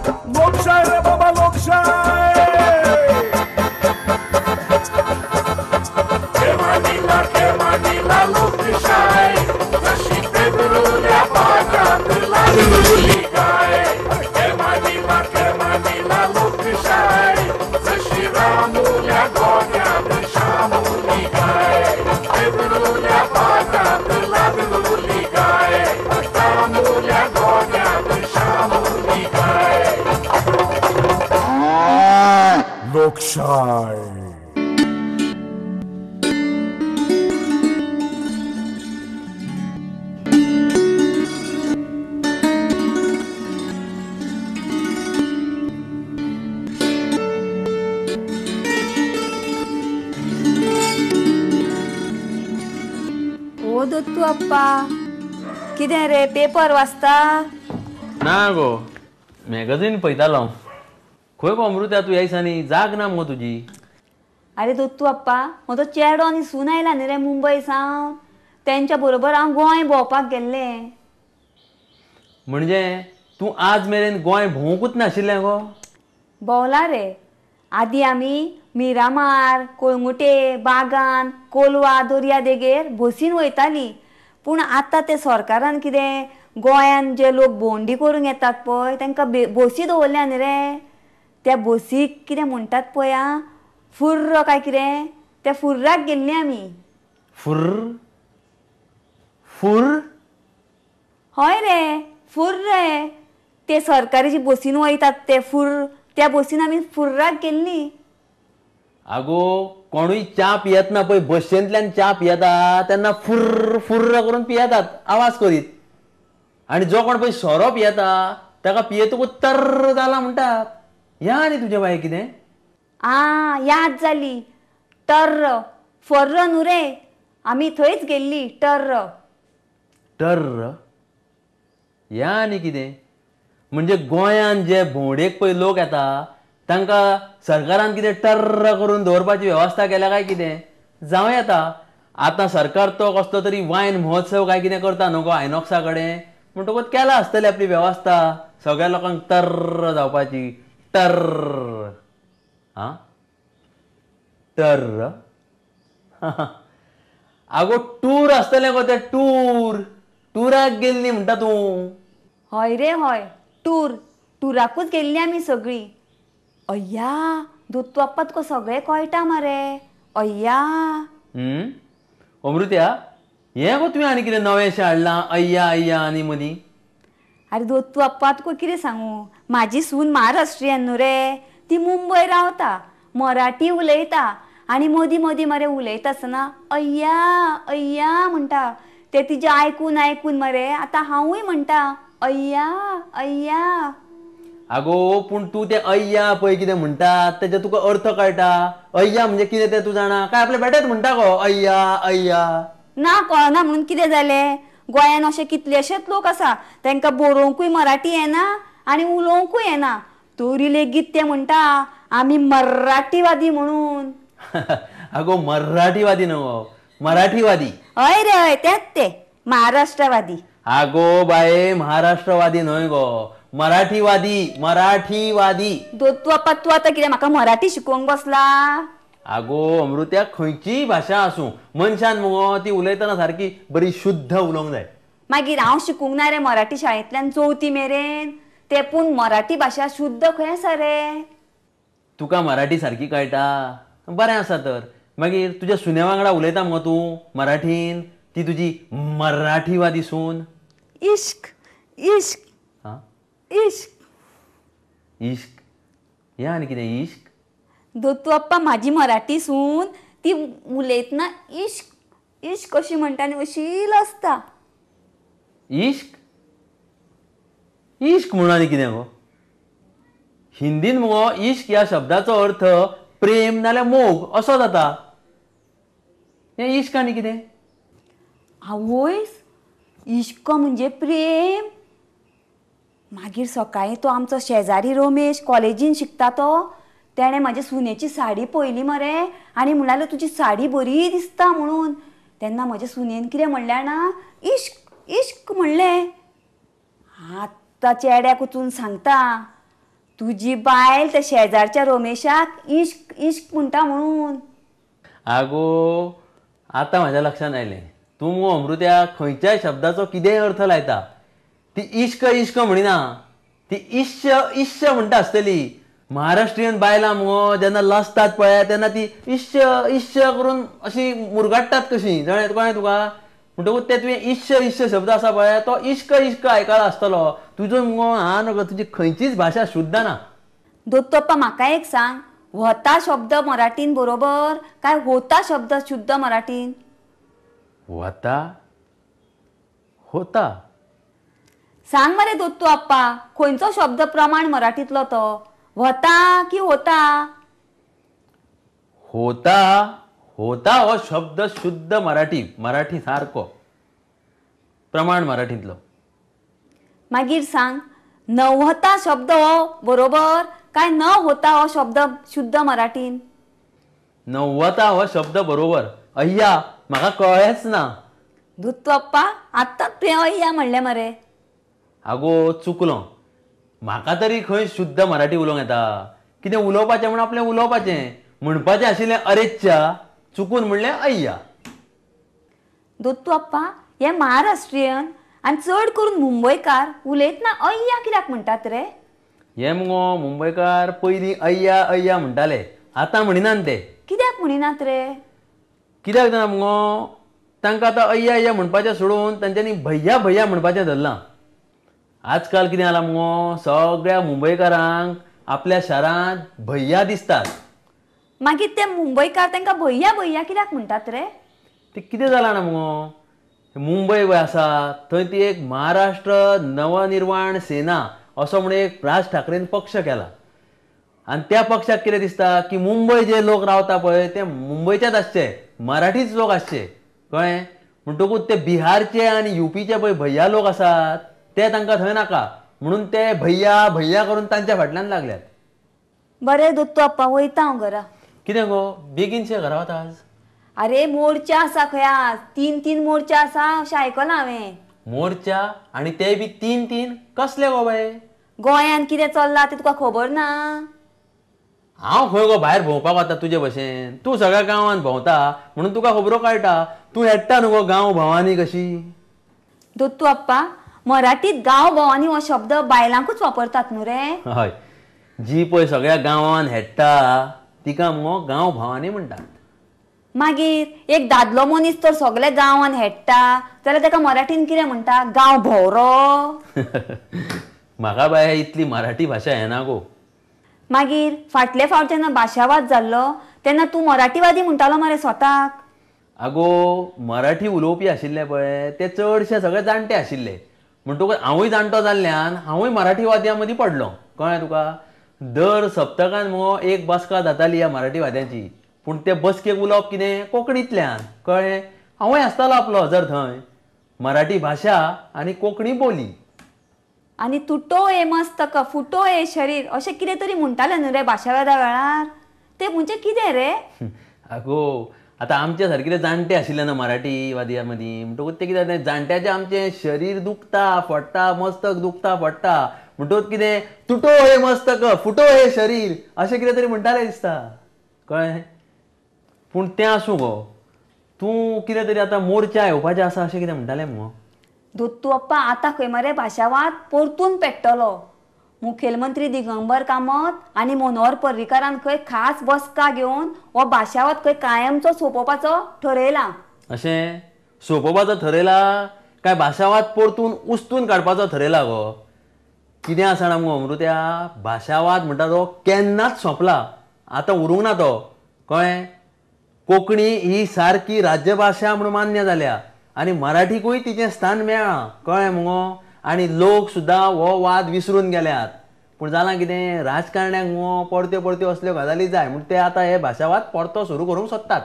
लोकशाय रे बाबा लोकशाय. लोकशाय जशी पेदरुल्या पाटांत लागली गाय. केमानीला केमानीला लोकशाय जशी रामुल्या गोट्यांत शामुली गाय. पेदरुल्या पाटांत लागली गाय. रामुल्या गोट्यांत शामुली गाय. लोकशाय. दत्तू अप्पा कितें रे पेपर वाचता? ना गो, मॅगझीन पळयतालो. खंय गो अमृता तूं ह्या दिसांनी जाग ना मुगो तुजी? अरे दत्तू अप्पा, म्हजो चेडो आनी सून आयला न्ही रे मुंबय सावन, तेंच्या बरोबर हांव गोंय भोंवपाक गेल्लें. म्हणजे तूं आज मेरेन गोंय भोंवकूच नाशिल्लें गो? भोंवला रे. आदी आमी मिरामार, कोळंगुटे, बागान, कोलवा दर्या देगेर बसीन वयताली. पूण आतां ते सरकारान कितें गोंयान जे लोक भोंवडी करूंक येतात पळय तांकां बसी दवरल्या न्ही रे. त्या बसीक कितें म्हणटात पळय आं, फुर्र काय कितें, त्या फुर्राक गेल्ली आमी. फुर्र फुर्र? हय रे, फुर्र रे. ते सरकारी जी बसीन वयतात ते फुर्र, त्या बसीन आमी फुर्राक गेल्ली. आगो कोणूय च्या पियेतना पळय बशेंतल्यान च्या पियेता तेन्ना फुर्र फुर्र करून पियेतात आवाज करीत. आनी जो कोण पळय सोरो पियेता ताका पियेतकूच तर्र जाला म्हणटात. ह्या आनी तुजें बाये कितें? आ याद जाली, टर्र फर्र न्हू रे, आमी थंयच गेल्ली टर्र. टर्र ह्या आनी कितें? म्हणजे गोंयान जे भोंवडेक पळय लोक येता तांकां सरकारान कितें टर्र करून दवरपाची वेवस्था केल्या काय कितें? जावं येता. आतां सरकार तो कसलो तरी वायन महोत्सव काय कितें करता न्हू गो आयनॉक्सा कडेन, म्हणटकूच केला आसतली आपली वेवस्था सगळ्या लोकांक टर्र जावपाची. टर्र आं टर्र. आगो टूर आसतलें गो तें, टूर. टुराक गेल्ली म्हणटा तूं? हय रे हय, टूर. टुराकूच गेल्ली आमी सगळीं. अय्या दत्तू अप्पा तुका सगळें कळटा मरे. अय्या अमृत्या, हें गो तुवें आनी कितें नवेंशें हाडलां अय्या अय्या आनी मदीं? अरे दत्तू अप्पा तुका कितें सांगू, म्हाजी सून महाराष्ट्रीयन न्हू रे, ती मुंबय रावता, मराठी उलयता आनी मदीं मदीं मरे उलयता आसतना अय्या अय्या म्हणटा. ते तिजें आयकून आयकून मरे आतां हांवूय म्हणटा अय्या अय्या. आगो पूण तूं तें अय्या पळय कितें म्हणटा तेजे तुका अर्थ कळटा? अय्या म्हणजे कितें तें तूं जाणा काय आपल्या बेटेच म्हणटा गो अय्या अय्या? ना कळना म्हणून कितें जालें? गोंयान अशे कितलेशेच लोक आसा तांकां बरोवंकूय मराठी येना आनी उलोवंकूय येना, तरी लेगीत ते म्हणटा आमी मराठीवादी म्हणून. आगो मराठीवादी न्हू गो, मराठीवादी. हय रे हय, तेंच ते महाराष्ट्रवादी. आगो बाये महाराष्ट्रवादी न्हय गो, मराठीवादी. मराठीवादी. दत्तू अप्पा तूं आतां कितें म्हाका मराठी शिकोवंक बसला? आगो अमृत्या, खंयचीय भाशा आसूं मनशान मुगो ती उलयतना सारकी बरी शुद्ध उलोवंक जाय. मागीर हांव शिकूंक ना रे मराठी शाळेंतल्यान चवथी मेरेन, ते पूण मराठी भाशा शुद्ध खंय आसा रे? तुका मराठी सारकी कळटा? बरें आसा तर. मागीर तुज्या सुने वांगडा उलयता मुगो तूं मराठीन, ती तुजी मराठीवादी सून? इश्क इश्क इश्क इश्क. हें आनी कितें इश्क? दत्तू अप्पा म्हाजी मराठी सून ती उलयतना इश्क इश्क अशी म्हणटा आनी अशी लजता. इश्क इश्क म्हणून आनी कितें गो? हिंदीन मुगो इश्क ह्या शब्दाचो अर्थ प्रेम नाल्यार मोग असो जाता. हें इश्क आनी कितें? आवयस, इश्क म्हणजे प्रेम. मागीर सकाळीं तो आमचो शेजारी रमेश कॉलेजीन शिकता तो, तेणें म्हाजे सुनेची साडी पळयली मरे आनी म्हणल्यार तुजी साडी बरी दिसता म्हणून. तेन्ना म्हजे सुनेन कितें म्हणलें ना, इश्क इश्क म्हणलें. आतां चेड्याक वचून सांगता, तुजी बायल त्या शेजारच्या रमेशाक इश्क इश्क म्हणटा म्हणून. आगो आतां म्हाज्या लक्षांत आयलें, तूं मुगो अमृत्या खंयच्याय शब्दाचो कितेंय अर्थ लायता. ती इश्क इश्क म्हणिना, ती इश्य इश्य म्हणटा आसतली. महाराष्ट्रीयन बायलां मुगो जेन्ना लजतात पळय तेन्ना ती इश्य इश्य करून अशी मुरगाडटात कशी, जाणें कळ्ळें तुका? म्हणटकूच ते तुवें इश्य इश्य शब्द आसा पळय तो इश्क इश्क आयकला आसतलो. तुजो मुगो हा न्हू, तुजी खंयचीच भाशा शुद्ध ना. दत्तप्पा म्हाका एक सांग, व्हता शब्द मराठीन बरोबर काय होता शब्द शुद्ध मराठीन? वता होता. सांग मरे दत्तू आप्पा, खंयचो शब्द प्रमाण मराठींतलो तो? व्हता की होता? होता. होता हो शब्द शुद्ध मराठी, मराठी सारको प्रमाण मराठींतलो. मागीर सांग, नव्हता शब्द हो बरोबर काय न होता हो शब्द शुद्ध मराठीन? नव्वता हो शब्द बरोबर. अय्या म्हाका कळ्ळेंच ना. दत्तू आप्पा आत्ताच तुवें अय्या म्हणलें मरे. आगो चुकलो, म्हाका तरी खंय शुद्ध मराठी उलोवंक येता? कितें उलोवपाचें म्हूण आपलें उलोवपाचें, म्हणपाचें आशिल्लें अरेच्चा, चुकून म्हणलें अय्या. दत्तू आप्पा हे महाराष्ट्रीयन आनी चड करून मुंबयकार उलयतना अय्या कित्याक म्हणटात रे? हे मुगो मुंबयकार पयलीं अय्या अय्या म्हणटाले, आतां म्हणिनात ते. कित्याक म्हणिनात रे? कित्याक जाणा मुगो, तांकां आतां अय्या अय्या म्हणपाचें सोडून तांच्यांनी भैया भैया म्हणपाचें धरलां. आजकाल कितें जालां मुगो, सगळ्या मुंबयकारांक आपल्या शारांत भैया दिसतात. मागीर ते मुंबयकार तांकां भैया भैया कित्याक म्हणटात रे? ते कितें जालां ना मुगो, मुंबय आसा थंय ती एक महाराष्ट्र नवनिर्माण सेना असो म्हण एक राज ठाकरेन पक्ष केला आनी त्या पक्षाक कितें दिसता की मुंबय जे लोक रावता पळय ते मुंबयचेच आसचे, मराठीच लोक आसचे, कळ्ळें? म्हणटकूच ते बिहारचे आनी युपीचे पळय भैया लोक आसात ते तांकां थंय नाका म्हणून ते भैया भैया करून तांच्या फाटल्यान लागल्यात. बरें दत्तू आप्पा, वयता हांव घरा. कितें गो बेगीनशें घरा वता आज? अरे मोर्चा आसा खंय आज, तीन तीन मोर्चा आसा अशें आयकलां हांवें. मोर्चा आनी ते बी तीन तीन? कसले गो बाये? गोंयांत कितें चल्लां तें तुका खबर ना? हांव खंय गो भायर भोंवपाक वता तुजे भशेन? तूं सगळ्या गांवांत भोंवता म्हणून तुका खबरो कळटा. तूं हेडटा न्हू गो गांव भोंवानी कशी. दत्तू आप्पा मराठीत गांव भोंवानी हो शब्द बायलांकूच वापरतात न्हू रे? हय, जी पळय सगळ्या गांवांत हेडटा तिका मुगो गांव भोंवानी म्हणटात. मागीर एक दादलो मनीस तर सगळे गांवान हेडटा जाल्यार ताका मराठीन कितें म्हणटा? गांव भोंवरो. म्हाका बाय इतली मराठी भाशा येना गो. मागीर फाटले फावट जेन्ना भाशावाद जाल्लो तेन्ना तूं मराठीवादी म्हणटालो मरे स्वताक. आगो मराठी उलोवपी आशिल्ले पळय ते चडशे सगळे जाणटे आशिल्ले, म्हणटकूच हांवूय जाणटो जाल्ल्यान हांवूय मराठीवाद्यां मदीं पडलो, कळ्ळें तुका? दर सप्तकान मुगो एक बसका जाताली ह्या मराठीवाद्यांची, पूण ते बसकेक उलोवप कितें कोंकणींतल्यान, कळ्ळें? हांवूय आसतालो आपलो जर थंय. मराठी भाशा आनी कोंकणी बोली. आनी तुटो हे मस्तक फुटो हे शरीर अशें कितें तरी म्हणटाले न्हू रे भाशावादा वेळार, ते म्हणजे कितें रे? आगो आतां आमचे सारके जाणटे आशिल्ले ना मराठीवाद्यां मदीं, म्हणटकूच ते कितें जाणट्याचें आमचें शरीर दुखता फडटा, मस्तक दुखता फडटा, म्हणटकूच कितें तुटो हे मस्तक फुटो हे शरीर अशें कितें तरी म्हणटाले दिसता, कळ्ळें? पूण तें आसूं गो, तूं कितें तरी आतां मोर्चा येवपाचें आसा अशें कितें म्हणटालें मुगो? दत्तू आप्पा आतां खंय मरे भाशावाद परतून पेट्टलो. मुखेलमंत्री दिगंबर कामत आनी मनोहर पर्रीकारान खंय खास बसका घेवन हो भाशावाद खंय कायमचो सोंपोवपाचो ठरयला. अशें सोंपोवपाचो ठरयला काय भाशावाद परतून उस्तून काडपाचो ठरयला गो? कितें आसा ना मुगो अमृत्या, भाशावाद म्हणटा तो केन्नाच सोंपला, आतां उरूंक ना तो, कळ्ळें? कोंकणी ही सारकी राज्यभाशा म्हणून मान्य जाल्या आनी मराठीकूय तिचें स्थान मेळ्ळां, कळ्ळें मुगो? आनी लोक सुद्दां हो वाद विसरून गेल्यात. पूण जालां कितें, राजकारण्यांक मुगो परत्यो परत्यो असल्यो गजाली जाय म्हूण ते आतां हे भाशावाद परतो सुरू करूंक सोदतात.